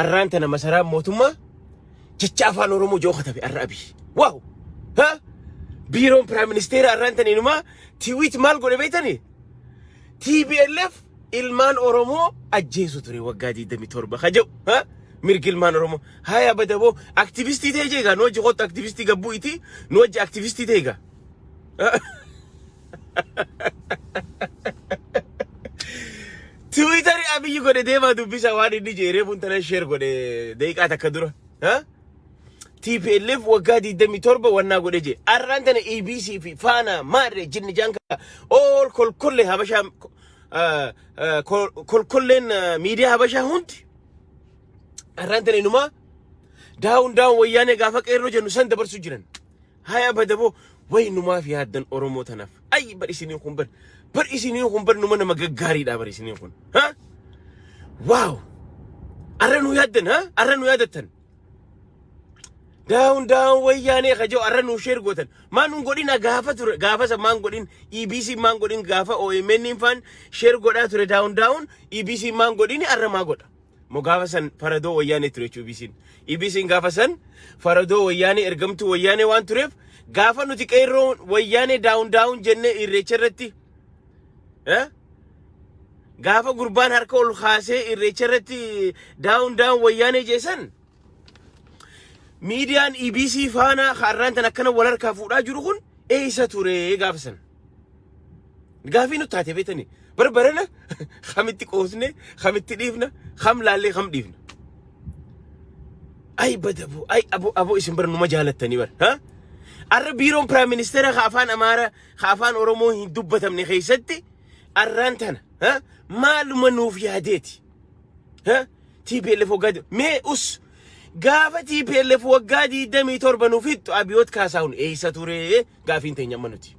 Arraan tana masaraan mootummaa jecha afaan Oromoo joo katabe arra Abiy. Waaw! Ha? Biiroon piraayim ministeera arraan tana inumaa tiwiit maal godhe beektanii? TPLF ilmaan Oromoo ajjeesu ture waggaa 27 ka jedhu. Ha? Mirgi ilmaan Oromoo. Haya badaboo aktivistii ta'e jeegaa nu wajji kottu aktivistii gabbuu iti nu wajji aktivistii ta'e egaa. Tiwiitarii Abiyyi godhe deemaa dubbisa waan inni jee reefuun tana sheer godhe daqiiqaa takka dura. Ha? TPLF waggaa 27 wannaa godhe jee. Arraan tana EBC fi Faana Maarree Jinni Jaanka all kolkollee Habashaa kolkolleen miidiyaa Habashaa hundi arraan tana inumaa daawun daawun wayyaanee gaafa qeerroo jennu san dabarsuu jiran. Haya badaboo way numaaf yaaddan Oromoo tanaaf. Ay bar isiniin kun bar bar isiniin kun bar numa nama gaggaariidha bar isiniin kun. Ha? Waaw! Arra nu yaaddan ha? Arra nu yaadattan. Daawun daawun wayyaanee kajoo arra nu sheer gootan. Maan nun godhin gaafa ture gaafa san maan godhin EBC maan godhin gaafa OMN faan sheer godhaa ture daawun daawun EBC maan godhin arra maa godha. Moo gaafa san faradoo wayyaanee ture jechuudha EBC'n. EBC'n gaafa san faradoo wayyaanee ergamtuu wayyaanee waan tureef gaafa nuti qeerroo wayyaanee daawun daawun jennee irreecha irratti eh? gaafa gurbaan harka ol kaasee irreecha irratti daawun daawun wayyaanee jeesan miidiyaan EBC faana har'aan tan akkana wal harkaa fuudhaa jiru kun eessa ture gaafa san. Gaafii nu taate beektanii barbarana kamitti qoosne kamitti dhiifna kam laallee kam dhiifna. Ay badabu ay abo abo isin bara numa jaalattanii bara ha? Arra biiroon piraayim ministeera ka afaan Amaaraa ka afaan Oromoo hin dubbatamne keessatti arraan tana ha? Maaluma nuuf yaadeeti. Ha? TPLF waggaa mee us gaafa TPLF waggaa 27 nuuf fixxu Abiyoot Kaasaahun eessa ture gaafiin teenya amma nuti.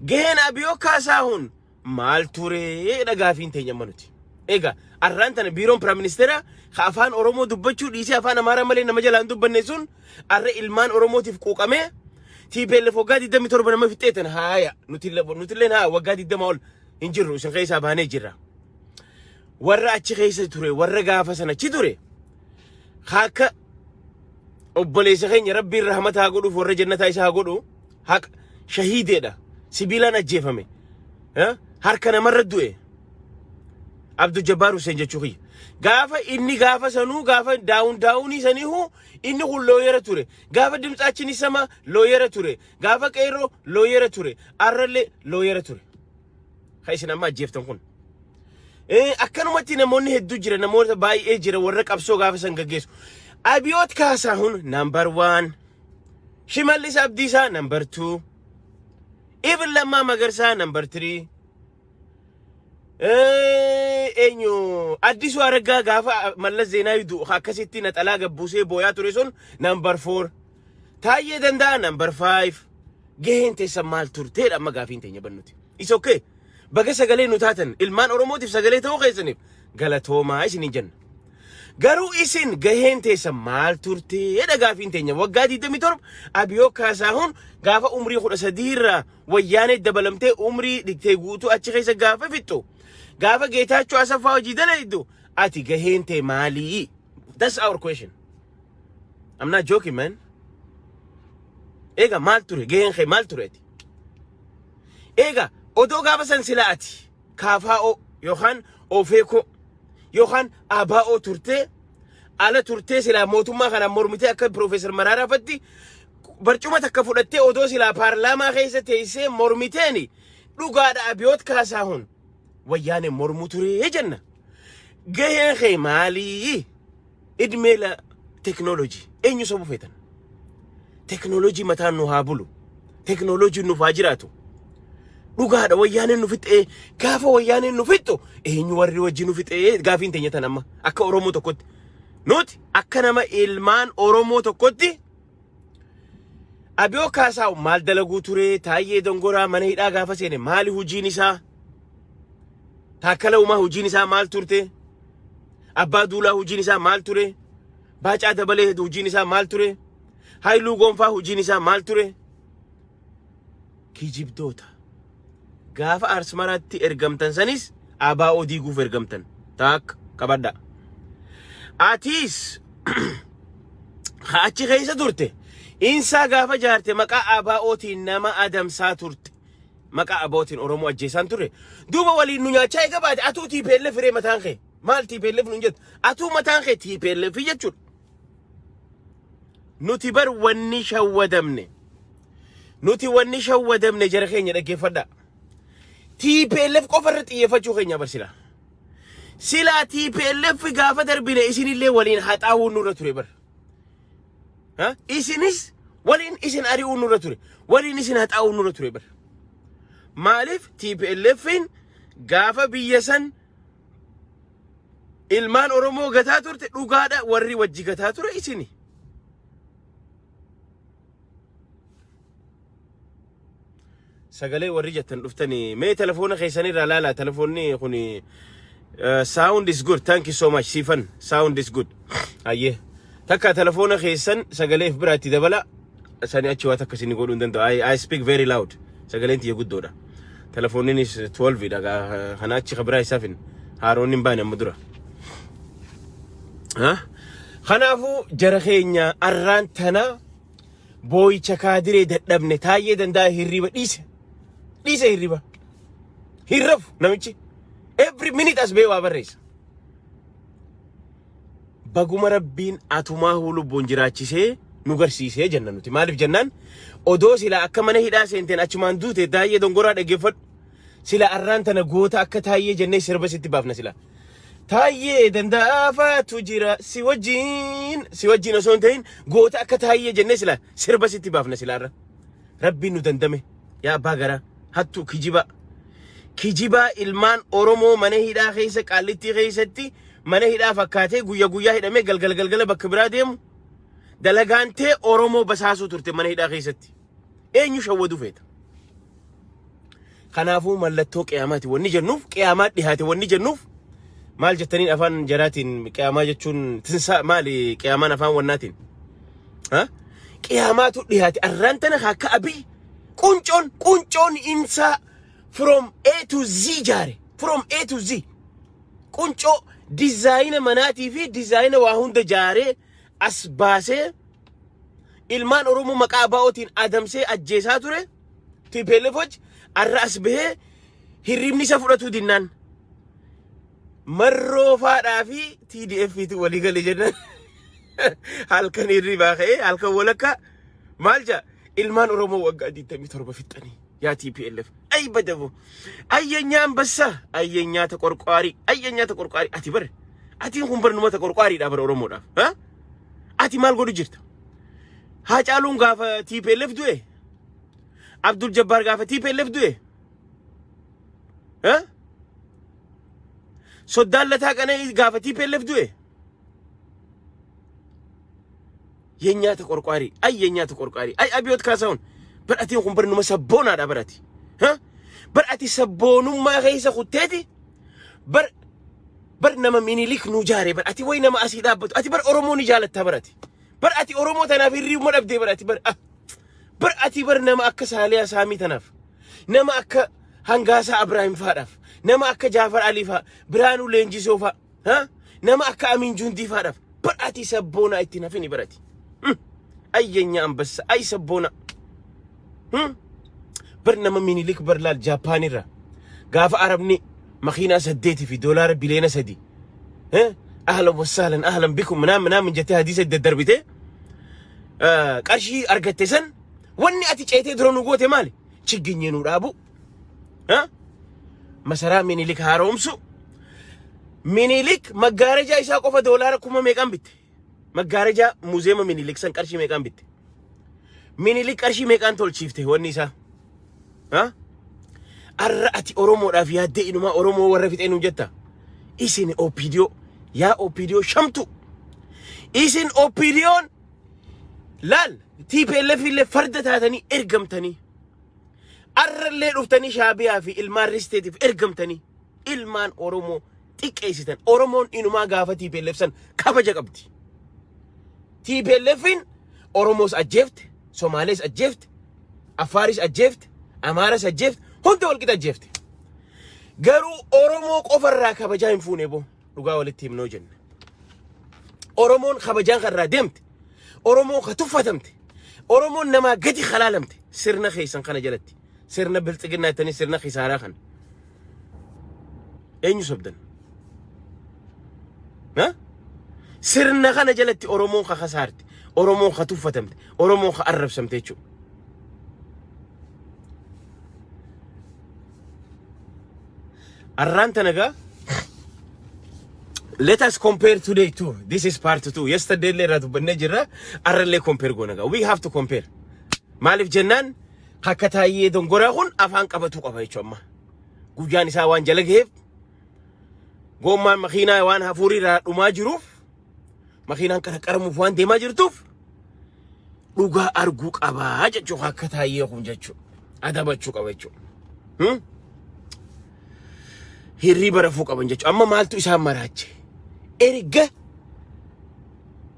Gaheen Abiyoot Kaasaahun maal ture dha gaafiin teenya amma nuti. Egaa arraan tana biiroon piraayim ministeera ka afaan Oromoo dubbachuu dhiisee afaan Amaaraa malee nama jalaan dubbanne sun arra ilmaan Oromootiif quuqamee TPLF waggaa 27 nama fixxee tana haaya nutilleen haa waggaa 20 ol hin jirru isin keessaa baanee jirra. Warra achi keessa ture warra gaafa sana achi ture akka obboleessa keenya rabbiin rahmata haa godhuuf warra jannataa isa haa godhu haqa shahiideedha sibiilaan ajjeefame Eh? Harka namarra du'e Abdul Jabbaar Hussein jechuu kiyya. Gaafa inni gaafa sanuu gaafa daawun daawunii saniihu inni kun looyera ture. Gaafa dimtsaachi ni sama looyera ture. Gaafa qeerroo looyera ture. Arrallee looyera ture. Kan isin amma ajjeeftan kun. Akkanumatti namoonni hedduu jira namoota baay'ee jira warra qabsoo gaafa san gaggeessu. Abiyoot Kaasaahun number one. Shimallis Abdiisaa number two. Ibn Lammaa Magarsaa number three. Eenyu Addisuu Araggaa gaafa Mallas Zeenaawi du'u akkasitti naxalaa gabbuusee booyaa ture sun number four. Taayyee Danda'a number five. Gaheen teessan maal turteedha amma gaafiin teenya bannuti. It's okay. Baga sagalee nu taatan ilmaan Oromootiif sagalee ta'uu keessaniif galatoomaa isiniin jenna. Garuu isin gaheen teessan maal turteedha gaafiin teenya waggaa 27 Abiyoo Kaasaahun gaafa umrii 13 irraa wayyaanee dabalamtee umrii dhiqtee guutuu achi keessa gaafa fixxu gaafa Geetaachoo Asaffaa hojii dalaydu ati gaheen tee maalii? That's our question. I'm not joking, man. Eega maal ture gaheen kee maal ture ati? Eega odoo gaafa san sila ati KFO yookaan Ofeekoo yookaan ABO turtee ala turtee silaa mootummaa kanaan mormitee akka Piroofeesar Maraaraa fatti barcuma takka fudhattee odoo silaa paarlaamaa keessa teessee mormiteeni dhugaadha Abiyoot Kaasaahun wayyaanee mormuu turee jenna. Gaheen kee maalii? Idmeela teknoolojii eenyu sobu feetan? Teknoolojii mataan nu haa bulu. Teknooloojiin nuuf haa jiraatu. Dhugaadha wayyaaneen nu fixee gaafa wayyaaneen nu fixxu eenyu warri wajjin nu fixee gaafiin teenya tan amma akka Oromoo tokkotti. Nuti akka nama ilmaan Oromoo tokkotti Abiyoo Kaasaa'u maal dalaguu ture Taayyee Dongoraa mana hidhaa gaafa seene maali hojiin isaa? Taakkala Uumaa hojiin isaa maal turte? Abbaa Duulaa hojiin isaa maal ture? Baacaa Dabalee hojiin isaa maal ture? Haayiluu Gonfaa hojiin isaa maal ture? Kijibdoota. Gaafa Arsmaraatti ergamtan sanis ABO diiguuf ergamtan. Taakka qabadha. Atiis ha achi keessa turte. Insaa gaafa jaarte maqaa ABO'tiin nama adamsaa turte. Maqaa ABO'tiin Oromoo ajjeesaan turre. Duuba waliin nu nyaachaa eega baate atuu TPLF firee mataan kee. Maal TPLF nuun jettu? Atuu mataan kee TPLF jechuudha. Nuti bar wanni shawwadamne. Nuti wanni shawwadamne jara keenya dhaggeeffadhaa. TPLF qofa irra xiyyeeffachuu keenya bar silaa. Silaa TPLF gaafa darbine isinillee waliin haxaawuun nurra ture bar. Ha? Isinis waliin isin ari'uun nurra ture. Waliin isin haxaawuun nurra ture bar. Maaliif TPLFin gaafa biyya san ilmaan Oromoo gataa turte dhugaadha warri wajji gataa ture isini. Sagalee warri jettan dhuftanii mee telefoona keessan irraa laalaa telefoonni kun sound is good, thank you so much Siifan, sound is good. Ayyee takka telefoona keessan sagalee if biraatti dabala sani achi waa takka isin godhuu hin danda'u. I speak very loud, sagaleen tiyya guddoodha, telefoonninis 12 dha kana achi kabiraa isaaf hin haaroonni hin baane amma dura. Ha? Kanaafuu jara keenya arraan tana booyicha kaadiree dadhabne. Taayyee Danda'a hirriba dhiise. Dhiise hirriba. Hin rafu namichi. Every minute as ba'ee waa barreessa. Baguma Rabbiin atumaa lubbuun jiraachisee nu garsiisee jenna nuti. Maaliif jennaan odoo silaa akka mana hidhaa seenteen achumaan duute Taayyee dongoraa dhaggeeffadhu. Sila arraan tana goota akka Taayyee jennee sirba sitti baafna sila. Taayyee Danda'aafaatu jira si wajjin, si wajjin osoo hin ta'in goota akka Taayyee jennee sila sirba sitti baafna silaarra. Rabbiin nu dandame yaa abbaa garaa hattuu kijibaa. Kijibaa ilmaan Oromoo mana hidhaa keessa Qaallittii keessatti mana hidhaa fakkaatee guyya guyyaa hidhamee galgala galgala bakka biraa deemu dalagaan tee Oromoo basaasuu turte mana hidhaa keessatti. Eenyu shawwaduu feeta? Kanaafuu mallattoo qiyaamaati wanni jennuuf, qiyaamaa dhihaate wanni jennuuf maal jettaniin afaan jaraatiin qiyaamaa jechuun tinsaa maali qiyaamaan afaan wannaatiin? Ha? Qiyaamaatu dhihaate arraan tana akka Abiy quncoon quncoon insaa from A to Z jaare, from A to Z quncoo dizaayina manaatii fi dizaayina waa hunda jaaree as baasee ilmaan Oromoo maqaa ABO'tiin adamsee ajjeesaa ture. TPLF hojii arra as bahee hirribni isa fudhatuu dinnaan Marroo faadhaa fi TDF tu walii gale jennaan halkan hirribaa ka'ee halkan walakkaa maal jaa ilmaan Oromoo waggaa 27 fixxanii yaa TPLF ay badabu ayyenyaa ambassaa ayyenyaa taqorqaarii ayyenyaa taqorqaarii ati bar atiin kun bar numa taqorqaariidha bar Oromoodhaaf ha ati maal godhu jirta? Haacaaluun gaafa TPLF du'e, Abdul Jabbaar gaafa TPLF du'e, ha? Soddaan Lataa Qana'ii gaafa TPLF du'e, የኛ ተቆርቋሪ አይ የኛ ተቆርቋሪ አይ አብዮት ካሳሁን bar atiin kun bar numa sabboonaadha bar ati ha bar ati sabboonummaa keessa kutteeti bar bar nama Minilik nu jaare bar ati way nama asii dhaabbatu ati bar Oromoo ni jaalatta bar ati bar ati Oromoo tanaaf hirriibuma dhabdee bar ati bar ah bar ati bar nama akka Saaliyaa Saamii tanaaf, nama akka Hangaasaa Abraahim faadhaaf, nama akka Jaafar Alii faa, Biraanuu Leenjisoo faa, ha nama akka Amiin Jundii faadhaaf bar ati sabboonaa ittiin hafini bar ati ayyenya ambassa ay sabboona bar nama Minilik bar laal Jaapaanirra gaafa Arabni makiinaa 8 fi doolaara biliyoona 3 ahlan wasahlan ahlan bikum minaan minaan jettee hadiisa daddarbite qarshii argatte san wanni ati ceetee dura nu goote maali? Chigginyee nu dhaabu, masaraa Minilik haaromsu. Minilik maggaarajaa isaa qofa doolaara kuma meeqaan bitte? Maggaarajaa muuzeema Minilik san qarshii meeqaan bitte? Minilik qarshii meeqaan tolchiifte wanni isaa? Arra ati Oromoodhaaf yaaddee inumaa Oromoo warra fixee nuun jetta. Isin OPDO yaa OPDO shamtu. Isin OPDOn laal TPLF illee farda taatanii ergamtanii. Arrallee dhuftanii Shaabiyaa fi ilmaan risteetiif ergamtanii ilmaan Oromoo xiqqeessitan. Oromoon inumaa gaafa TPLF san kabaja qabdi. TPLFin Oromoos ajjeefte, Somaalees ajjeefte, Affaaris ajjeefte, Amaaras ajjeefte, hunda walqixa ajjeefte. Garuu Oromoo qofarraa kabajaa hin fuune boo dhugaa walitti himnoo jenne. Oromoon kabajaan kan irraa deemte. Oromoon ka tuffatamte. Oromoon namaa gadi halaalamte sirna keessan kana jalatti. Sirna bilxiginnaa jettanii sirna kisaaraa kana. Eenyu sobdan? Ha? Sirna kana jalatti Oromoon ka kasaarte, Oromoon ka tuffatamte, Oromoon ka arrabsamte jechuudha. Arraan tana gaa let us compare today too. This is part two. Yesterday illee irraa dubbannee jirra. Arra illee compare goona gaa. We have to compare. Maaliif jennaan akka taayyee dongoraa kun afaan qabatuu qaba jechuudha amma. Guyyaan isaa waan jala gaheef goommaan makiinaa waan hafuurii irraa dhumaa jiruuf makiinaan qarqaramuuf waan deemaa jirtuuf dhugaa arguu qabaa jechuudha akka taayyee kun jechuudha. Adabachuu qaba jechuudha. Hirriiba rafuu qaban jechuudha. Amma maaltu isaan maraache?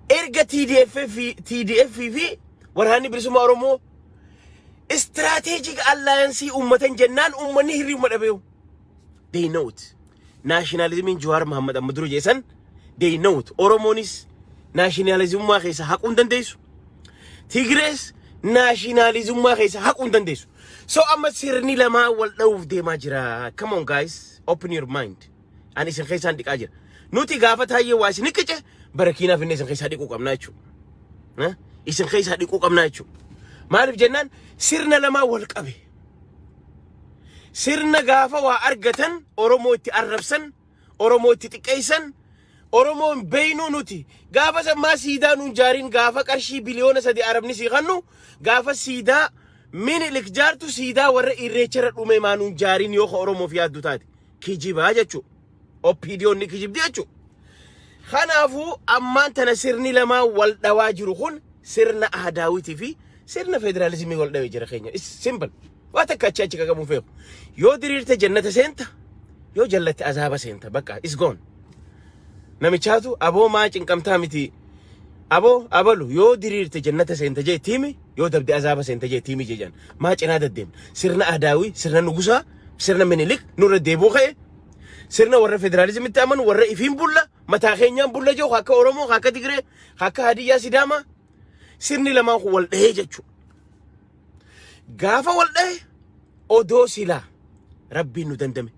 Erga TDF fi waraanni bilisummaa Oromoo strategic alliance uummatan jennaan uummanni hirriibuma dhabeewu. They know it. Nationalismiin Jawaar Mohammad amma dura jeessan they know it. Oromoonis nationalismummaa keessa haquu hin dandeessu. Tigrees nationalismummaa keessa haquu hin dandeessu. So amma sirni lamaa wal dha'uuf deemaa jira. Come on guys, open your mind. Ani isin keessaan dhiqaa jira. Nuti gaafa taayyee waa isin qice barakiinaaf inni isin keessaa dhiquu qabnaa jechuudha. Isin keessaa dhiquu qabnaa jechuudha. Maaliif jennaan sirna lamaa wal qabe. Sirna gaafa waa argatan Oromoo itti arrabsan, Oromoo itti xiqqeessan, Oromoon beeynuu nuti gaafa sammaa siidaa nuun jaariin gaafa qarshii biliyoona 3 Arabni sii kannu gaafa siidaa Minilik jaartu siidaa warra irreecharra dhume maa nuun jaariin yoo ka Oromoof yaaddu taate kijibaa jechuudha. OPDOn ni kijibdi jechuudha. Kanaafuu ammaan tana sirni lamaa wal dhawaa jiru kun sirna aadaawitii fi sirna federaalizimii wal dhawee jira keenya. It's simple. Waa takka achi achi qaqabuun feeku. Yoo diriirte jannata seenta, yoo jallatte azaaba seenta. Bakka is gone. Namichaatu aboo maa cinqamtaa miti. Aboo abalu yoo diriirte jannata seenta jee tiimi yoo dabde azaaba seenta jee tiimi jedhan. Maa cinaa deddeemna. Sirna aadaawii, sirna nugusaa, sirna Minilik nurra deebuu ka'e. Sirna warra federaalizimitti amanu warra ifiin bulla mataa keenyaan bulla jiru akka Oromoo, akka Tigree, akka Hadiyyaa Sidaamaa sirni lamaan kun wal dhahee jechuudha. Gaafa wal dhahe odoo silaa rabbiin nu dandame.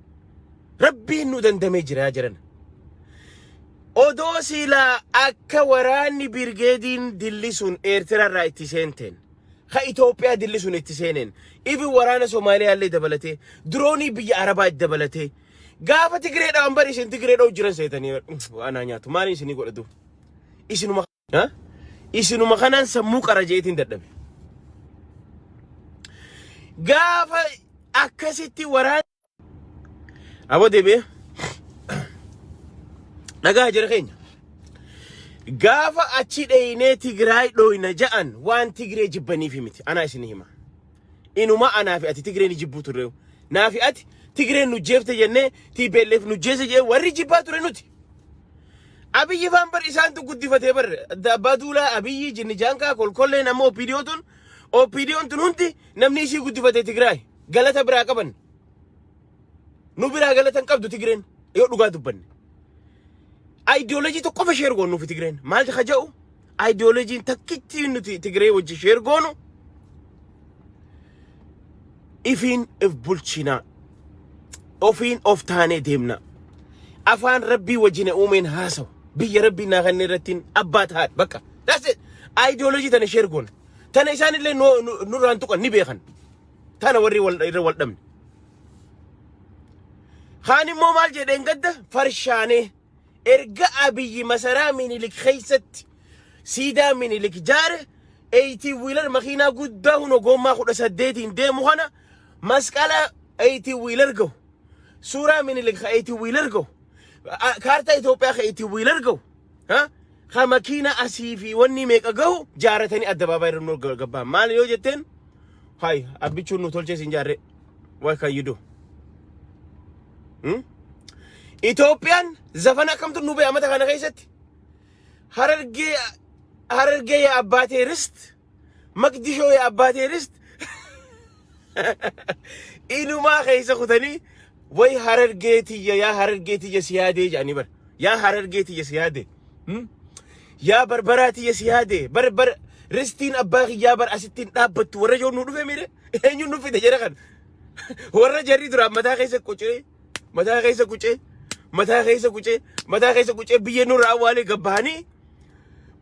Rabbiin nu dandamee jira jiran. Odoo silaa akka waraanni birgeediin dilli sun Eertiraarraa itti seenteen ka Itoophiyaa dilli sun itti seeneen ifi waraana Somaaliyaa illee dabalatee diroonii biyya Arabaa itti dabalatee gaafa Tigreedhaan bari isin Tigree dha'u jiran seetanii anaa nyaatu maaliin isinii godhatu isinuma Ha? Isinuma kanaan sammuu qara jeetiin dadhabe. Gaafa akkasitti waraan Aboo deebi'ee dhagaa jira keenya. Gaafa achi dheeynee Tigraay dhooyna ja'an waan Tigree jibbaniif miti. Anaa isin hima. Inuma anaa fi ati Tigree ni jibbuu turre. Naa fi ati Tigreen nu jeefte jennee TPLF nu jeese jee warri jibbaa ture nuti. Abiyyi faan bar isaantu guddifatee bar abbaa duulaa Abiyyi jinni jaankaa kolkolleen amma OPDO tun OPDOn tun hundi namni isii guddifate Tigraay galata biraa qaban. Nu biraa galata hin qabdu Tigreen yoo dhugaa dubbanne. Ayidiyoolojii tokko qofa share goonu nufi Tigreen maal ka jedhu ayidiyoolojiin takkitti nuti Tigree wajji share goonu ifiin if bulchinaa ofiin of taanee deemna. Afaan rabbii wajjin uumeen haasawu biyya rabbii naa kenne irrattiin abbaa ta'a bakka. That's it. Ayidiyoolojii tana share goona. Tana isaanillee nurraan tuqan ni beekan. Tana warri wal irra wal dhabne. Kaan immoo maal jedheen gadda farshaanee erga Abiyyi masaraa Minilik keessatti siidaa Minilik jaare 18 wheeler makiinaa guddaa huno goommaa 18n deemu kana masqala 18 wheeler gahu suuraa Minilik ka 18 wheeler gahu kaartaa Itoophiyaa ka 18 wheeler gahu ka makiina asii fi wanni meeqa gahu jaaratanii addabaabaayii irra nu gabbaan maal yoo jetteen hay abbichuun nu tolchee siin jaarree what can you do? Hmm? Itoophiyaan zafana akkamtu nu ba'e amata kana keessatti? Harargee Harargee yaa abbaatee rist Maqdishoo yaa abbaatee rist inumaa keessa kutanii way Harargee tiyya yaa Harargee tiyya si yaadee jedhanii bara yaa Harargee tiyya si yaadee. Hmm? Yaa Barbaraa tiyya si yaade bar bar ristiin abbaa kiyyaa bar asittiin dhaabbattu warra jiru nu dhufe mire eenyuun nu fide jara kana. Warra jarri duraan mataa keessa qucee mataa keessa qucee mataa keessa qucee mataa keessa qucee biyya nurraa awwaalee gabbahanii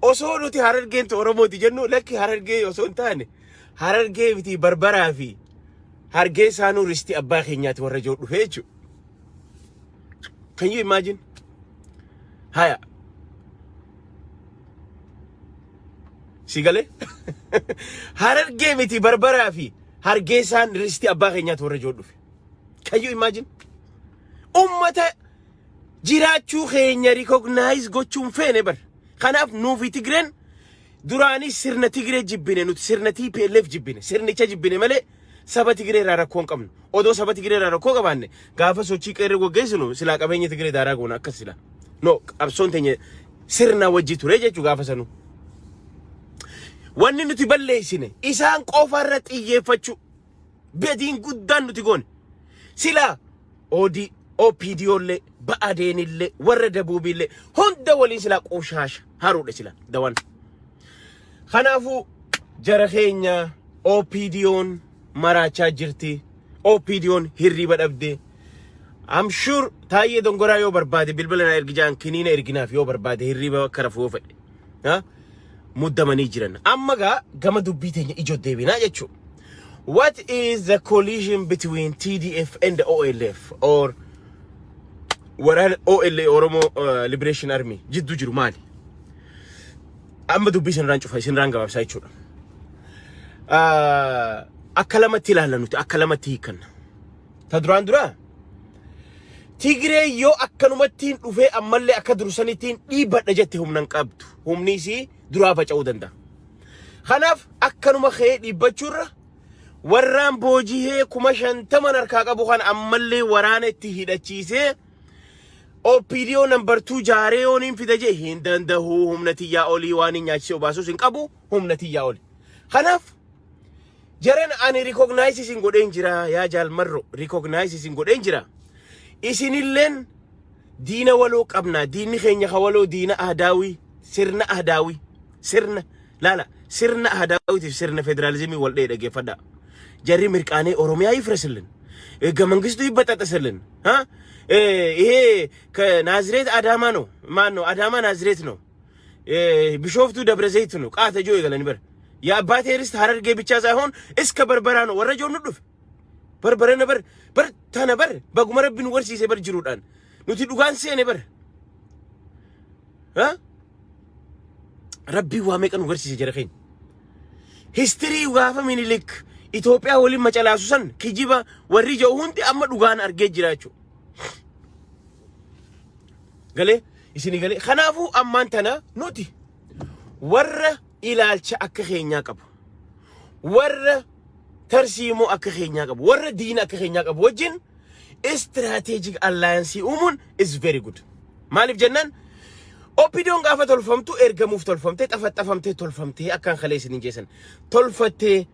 osoo nuti Harargeen Oromooti jennu, lakki, Harargee osoo hin taane, Harargee miti, Barbaraa fi Hargeysaanuu ristii abbaa keenyaati warra jiru dhufe jechuudha. Can you imagine? Haya. Si galee? Harargee miti, Barbaraa fi Hargeysaan ristii abbaa keenyaati warra jiru dhufe. Can you imagine? Ummata jiraachuu keenya recognize gochuun feene bar. Kanaaf nuufi Tigreen duraanis sirna Tigree jibbine, nuti sirna TPLF jibbine, sirnicha jibbine malee saba Tigree irraa rakkoo hin qabnu. Odoo saba Tigree irraa rakkoo qabaanne gaafa sochii qeerree gaggeessinu silaa qabeenya Tigree daaraa goona akkas sila. No, qabsoon teenya sirna wajji ture jechuu gaafa sanuu. Wanni nuti balleessine isaan qofarra xiyyeeffachuu, badiin guddaan nuti goone. Silaa OD, OPDOllee, Ba'adeenillee, warra Dabuubiillee hunda waliin silaa qoshaasha haruudha sila dawan. Kanaafuu jara keenya, OPDOn maraachaa jirti. OPDOn hirriba dhabde. I'm sure Taayyee Dongoraa yoo barbaade bilbila naa ergi jaan kiniina erginaaf yoo barbaade hirriba akka rafu yoo fedhe. Ha? Muddamanii jiran. Amma gaa gama dubbii teenya ijoo deebinaa jechuudha. What is the coalition between TDF and the OLF or waraana OLA, Oromo Liberation Army, jidduu jiru maali? Amma dubbii isinirraan cufa, isinirraan gabaabsaa jechuudha. Akka lamatti ilaalla nuti, akka lamatti hiikanna. Ta duraan duraa, Tigree yoo akkanumattiin dhufee ammallee akka dursanittiin dhiibbadha jette, humna hin qabdu. Humni isii duraa faca'uu danda'a. Kanaaf akkanuma ka'ee dhiibbachuurra warraan boojihee 50,000 harkaa qabu kan ammallee waraana itti hidhachiisee OPDO number 2 jaaree yoon hin fida jee hin danda'u, humna tiyyaa olii, waan hin nyaachisee obaasus hin qabu, humna tiyyaa oli. Kanaaf jaran ani recognize isin godheen jira, yaa Jaalmarro, recognize isin godheen jira. Isinilleen diina waloo qabna, diinni keenya ka waloo diina ahdaawii, sirna ahdaawii, sirna laala, sirna ahdaawitiif sirna federaalizimii wal dhee dhaggeeffadha. Jarri mirqaanee Oromiyaa ይፍረስልን፣ ህገ መንግስቱ ይበጣጠስልን፣ ይሄ ከናዝሬት አዳማ ነው፣ ማን ነው፣ አዳማ ናዝሬት ነው፣ ቢሾፍቱ ደብረ ዘይት ነው፣ ቃተ ጆ ይገለን በር የአባቴ ርስት ሀረርጌ ብቻ ሳይሆን እስከ በርበራ ነው። ወረ ጆ ኑዱፍ በርበረ በር በር tana bar baguma rabbi nu barsiise bar jiruudhaan nuti dhugaan seene bar ha rabbii waa meeqa nu barsiise jara keenya. History gaafa Minilik Itoophiyaa waliin macalaasu san kijiba warri jiru hundi amma dhugaan argee jira jechuudha. Galee isinii galee? Kanaafuu ammaan tana nuti warra ilaalcha akka keenyaa qabu, warra tarsiimoo akka keenyaa qabu, warra diina akka keenyaa qabu wajjin strategic alliance uumuun is very good. Maaliif jennaan, OPDOn gaafa tolfamtu ergamuuf tolfamtee, xafaxafamtee tolfamtee, akkaan kalee isiniin jeessan tolfattee,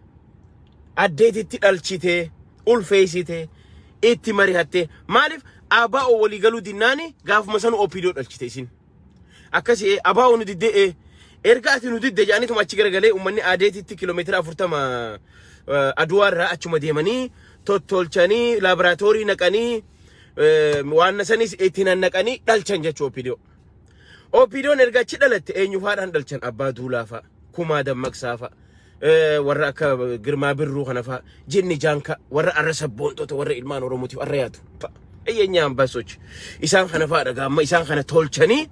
addeetitti dhalchitee, ulfeessitee, itti mari'attee, maaliif ABO walii galuu dinnaani gaafuma sanu OPDO dhalchite isin. Akkasi ABO nu diddee, erga ati nu didde jedhaniituma achi garagalee uummanni adeetitti kiiloomeetira 40 aduwaa irraa achuma deemanii tottolchanii, laaboraatoorii naqanii, waan sanis itti nannaqanii dhalchan jechuu OPDO. OPDOn erga achi dhalatte eenyu faadhaan dhalchan? Abbaa Duulaa fa'a, Kumaa Dammaqsaa fa'a, warra akka Girmaa Birruu kana fa'a, Jinni Jaanka, warra arra sabboontota, warra ilmaan Oromootiif arra yaadu fa'a. Eeyyenyaa ambassochi. Isaan kana fa'aadha gaamma isaan kana tolchanii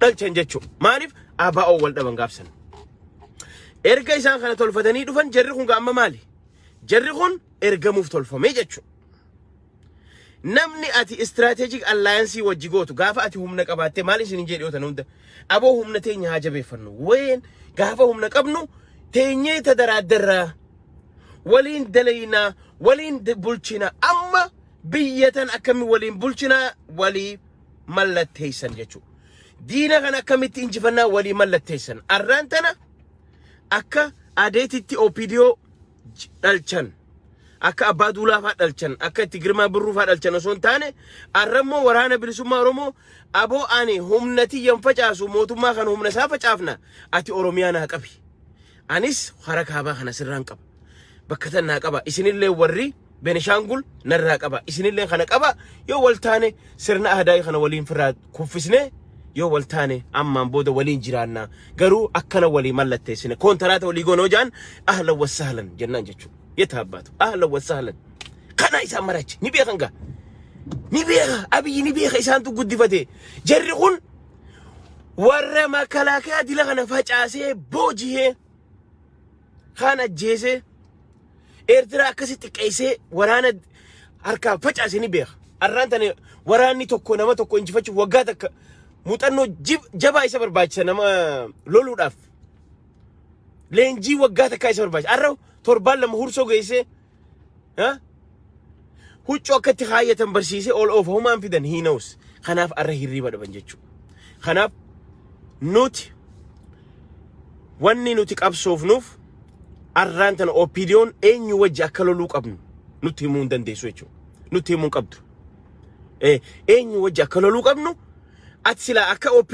dhalchan jechuudha. Maaliif ABO wal dhaban gaafsan. Erga isaan kana tolfatanii dhufan, jarri kun gaamma maali? Jarri kun ergamuuf tolfamee jechuudha. Namni ati strategic alliance wajji gootu gaafa ati humna qabaatte, maal isin jedhi yoo hunda aboo humna teenya haa jabeeffannu. Ween gaafa humna qabnu teenyee tadaraaddarraa waliin dalaynaa, waliin bulchina, amma biyya tan akkami waliin bulchinaa walii mallatteessan jechuudha. Diina kana akkamitti injifannaa walii mallatteessan. Arraan tana akka adeetitti OPDO dhalchan. Akka Abbaa Duulaa fa'aa dhalchan, akka itti Girmaa Birruu fa'aa dhalchan osoo hin taane, arrammoo Waraana Bilisummaa Oromoo, aboo ani humna tiyyan facaasu, mootummaa kana humna isaa facaafna, ati Oromiyaa naa qabi. Anis hara kaabaa kana sirraan qaba. Bakka tan naa qaba. Isinillee warri Benishaangul narraa qaba. Isinillee kana qaba. Yoo wal taane sirna ahdaayii kana waliin firraa kuffisne, yoo wal taane ammaan booda waliin jiraanna. Garuu akkana walii mallatteessine koontaraata walii goonoo jaan, ahlan wassahlan jennaan jechuudha. Yeta abbaatu ahlan wassahlan. Kana isaan marachi ni beekan gaa. Ni beeka, Abiyyi ni beeka, isaantu guddifate. Jarri kun warra makalaakaa dila kana facaasee boojihee kaan ajjeesee Eertiraa akkasi xiqqeessee waraana harkaa facaase ni beeka. Arraan tana waraanni tokko nama tokko injifachuuf waggaa takka muuxannoo jabaa isa barbaachisa, nama loluudhaaf. Leenjii waggaa takkaa isa barbaachisa. Arra torbaan 2 Hursoo geessee huccuu akka itti kaayyatan barsiisee ol oofa, humaan fidan, he knows. Kanaaf arra hirriiba dhaban jechuudha. Kanaaf nuti wanni nuti qabsoofnuuf arraan tana OPDOn eenyu wajji akka loluu qabnu nutti himuu hin dandeessu jechuudha. Nutti himuu hin qabdu. Eenyu wajji akka loluu qabnu ati silaa akka OP